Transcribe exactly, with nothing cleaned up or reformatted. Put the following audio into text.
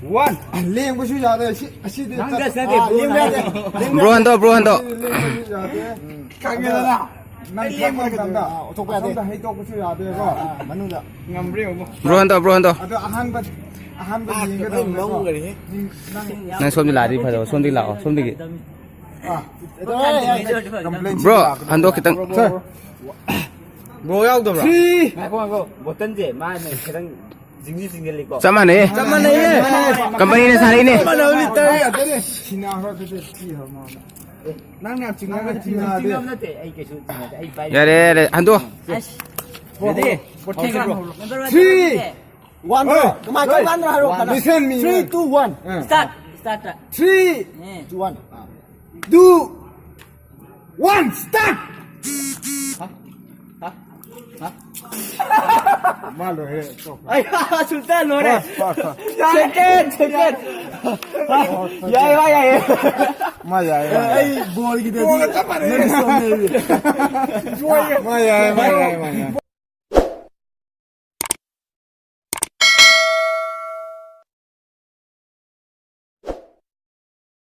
One. ꯂꯦꯡꯕꯁꯨ ꯌꯥꯗꯦ꯫ ꯁꯤ, ꯑꯁꯤꯗꯤ ꯅꯪ ꯆꯠ-, just ꯅꯠꯇꯦ, ꯑꯥ, bro ꯂꯦꯡꯕ ꯅꯪ ꯌꯥꯗꯦ꯫ ꯅꯠꯇꯦ꯫ ꯂꯦꯡꯕ ꯕ꯭ꯔꯣ ꯌꯥꯗꯦ꯫ ꯍꯟꯗꯣ, ꯕ꯭ꯔꯣ ꯍꯟꯗꯣ꯫ ꯁꯤꯗꯤ ꯂꯦꯡꯕꯁꯨ ꯌꯥꯗꯦ꯫ ꯈꯪꯉꯦꯗꯅ꯫ ꯅꯪ ꯑꯩ ꯂꯦꯡꯕ ꯊꯝꯕ ꯃꯇꯝꯗ ꯍꯩꯇꯦ꯫ ꯑꯁꯣꯝꯗ ꯍꯩꯗꯣꯛꯄꯁꯨ ꯌꯥꯗꯦꯀꯣ꯫ ꯃꯅꯨꯡꯗ꯫ ꯉꯝꯕ꯭ꯔꯥ ꯌꯦꯡꯉꯣ꯫ ꯕ꯭ꯔꯣ ꯍꯟꯗꯣ, ꯕ꯭ꯔꯣ ꯍꯟꯗꯣ꯫ ꯑꯗꯣ ꯑꯍꯥꯟꯕ, ꯑꯍꯥꯟꯕ ꯌꯦꯡꯒꯗꯕꯅꯦꯀꯣ꯫ ꯅꯪ, ꯅꯪ ꯅꯪ ꯁꯣꯝꯗ ꯂꯥꯛꯑꯗꯤ ꯐꯗꯧꯕ, ꯁꯣꯝꯗꯒꯤ ꯂꯥꯛꯑꯣ, ꯁꯣꯝꯗꯒꯤ꯫ ꯑꯥ꯫ Complain ꯕ꯭ꯔꯣ, ꯂꯥꯛꯀꯗꯕ꯫ ꯍꯟꯗꯣ ꯈꯤꯇꯪ꯫ Sir꯫ ꯕ꯭ꯔꯣ ꯌꯥꯎꯗꯕ꯭ꯔꯣ? Three꯫ ꯉꯥꯏꯈꯣ, ꯉꯥꯏꯈꯣ꯫ ꯕꯣꯇꯜꯁꯦ ꯃꯥꯅ ꯈꯤꯇꯪ ꯖꯤꯡꯂꯤ ꯖꯤꯡꯖꯜꯂꯤꯀꯣ꯫ ꯆꯞ ꯃꯥꯟꯅꯩꯌꯦ꯫ ꯆꯞ ꯃꯥꯟꯅꯩꯌꯦ꯫ ꯀꯝꯄꯅꯤꯅ ꯁꯥꯔꯛꯏꯅꯦ꯫ ꯆꯞ ꯃꯥꯟꯅꯕꯅꯤ, ꯇꯔꯦꯠ꯫ ꯁꯤꯅꯥ ꯍꯣꯏ ꯈꯨꯠꯇ ꯄꯤꯈ꯭ꯔꯣ ꯃꯉꯣꯟꯗ꯫ ꯅꯪ ꯌꯥꯝ ꯆꯤꯡꯅꯕ ꯅꯠꯇꯦ꯫ ꯆꯤꯡꯅꯕ ꯅꯠꯇꯦ, ꯑꯩ ꯀꯩꯁꯨ ꯆꯤꯡꯅꯗꯦ꯫ ꯑꯩ ꯄꯥꯏ-, ꯌꯥꯔꯦ, ꯌꯥꯔꯦ, ꯍꯟꯗꯣ꯫ ꯑꯁ꯫ Ready? Number one꯫ Three꯫ One, ꯍꯣꯏ꯫ ꯀꯃꯥꯏ ꯇꯧꯀꯥꯟꯗ ꯍꯥꯏꯔꯣ, ꯀꯅꯥ? Listen me, Three, man. Two, one꯫ ꯑꯥ꯫ Start, start꯫ Three, ꯎꯝ꯫ Two, one꯫ Two, one, start! ꯍꯥ? ꯍꯥ? ꯍꯥ? ꯃꯥ ꯂꯣꯏꯔꯦ, ꯇꯣꯛꯈ꯭ꯔꯣ꯫ ꯑꯩ, ꯁꯨꯜꯇꯥꯟ ꯂꯣꯏꯔꯦ꯫ ꯍꯣꯏ, ꯍꯣꯏ, ꯍꯣꯏ꯫ Second, second꯫ ꯌꯥꯏ, ꯌꯥꯏ, ꯌꯥꯏ꯫ ꯃꯥ ꯌꯥꯏ, ꯃꯥ ꯌꯥꯏ꯫ ꯑꯩ ꯕꯣꯜꯒꯤꯗꯗꯤ ꯕꯣꯜꯒ ꯆꯞ ꯃꯥꯟꯅꯩ꯫ ꯅꯪꯒꯤ ꯁꯣꯝꯅꯦ ꯑꯩꯗꯤ꯫ ꯃꯥ ꯌꯥꯏ, ꯃꯥ ꯌꯥꯏ, ꯃꯥ ꯌꯥꯏ꯫